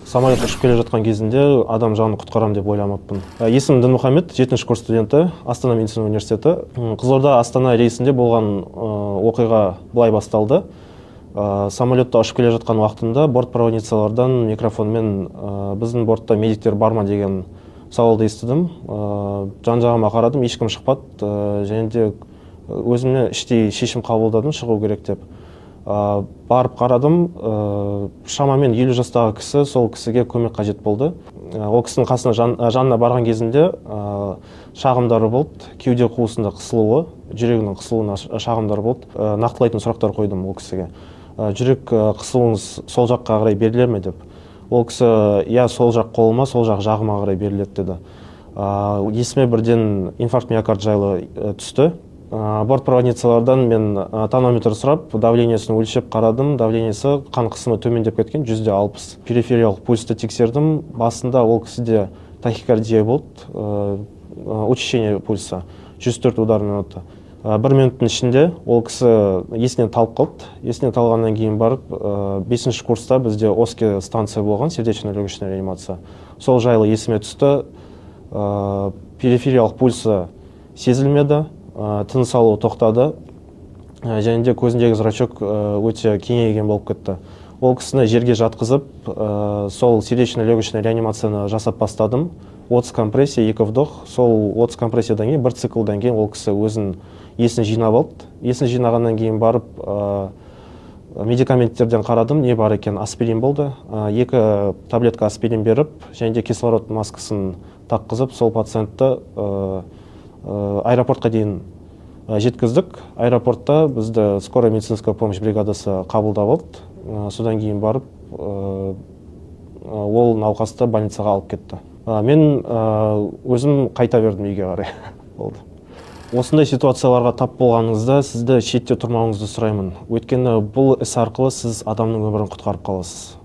Самолет ұшып келе жатқан кезінде адам жанын құтқарамын деп ойламаппын. Есімім Дінмұхаммед, жетінші курс студенті, Астана медицина университеті. Қызылорда — Астана рейсінде болған оқиға былай басталды. Самолетта ұшып келе жатқан уақытында бортпроводницалардан микрофонмен «Біздің бортта медиктер бар ма?» деген сауалды естідім. Жан жағыма қарадым, ешкім шықпады. Және де өзіме іштей шешім қабылдадым шығу керек деп. Барып қарадым, шамамен 50 жастағы кісі, сол кісіге көмек қажет болды. Ол кісінің қасына жанына барған кезінде шағымдары болды: кеуде қуысында қысылуы, жүрегінің қысылуына шағымдары болды. Нақтылайтын сұрақтар қойдым ол кісіге: «Жүрек қысылуыңыз сол жаққа қарай беріле ме?» деп. Ол кісі: «Иә, сол жақ қолыма, сол жақ жағыма қарай беріледі», — деді. Есіме бірден инфаркт миокард жайлы түсті. Бортпроводницалардан мен тонометр сұрап, давлениесін өлшеп қарадым. Давлениесі, қан қысымы төмендеп кеткен, 160. Перифериялық пульсті тексердім. Басында ол кісіде тахикардия болды, учащение пульса 104 удар в минуту. Бір минуттың ішінде ол кісі есінен талып қалды. Есінен талғаннан кейін барып, бесінші курста бізде ОСКЭ станция болған, сердечно легочная реанимация, сол жайлы есіме түсті. Перифериялық пульсы сезілмеді, тыныс алуы тоқтады және де көзіндегі зрачок өте кеңейген болып кетті. Ол кісіні жерге жатқызып, сол сердечно легочный реанимацияны жасап бастадым: 30 компрессия, екі вдох. Сол 30 компрессиядан кейін, бір циклдан кейін ол кісі өзін есін жинап алды. Есін жинағаннан кейін барып, медикаменттерден қарадым, не бар екен. Аспирин болды. Екі таблетка аспирин беріп және де кислород маскасын таққызып, сол пациентті аэропортқа дейін жеткіздік. Аэропортта бізді скорая медицинская помощь бригадасы қабылдап алды. Содан кейін барып ол науқасты больницаға алып кетті. Мен өзім қайта бердім үйге қарай. Болды. Осындай ситуацияларға тап болғаныңызда, сізді шетте тұрмауыңызды сұраймын, өйткені бұл іс арқылы сіз адамның өмірін құтқарып қаласыз.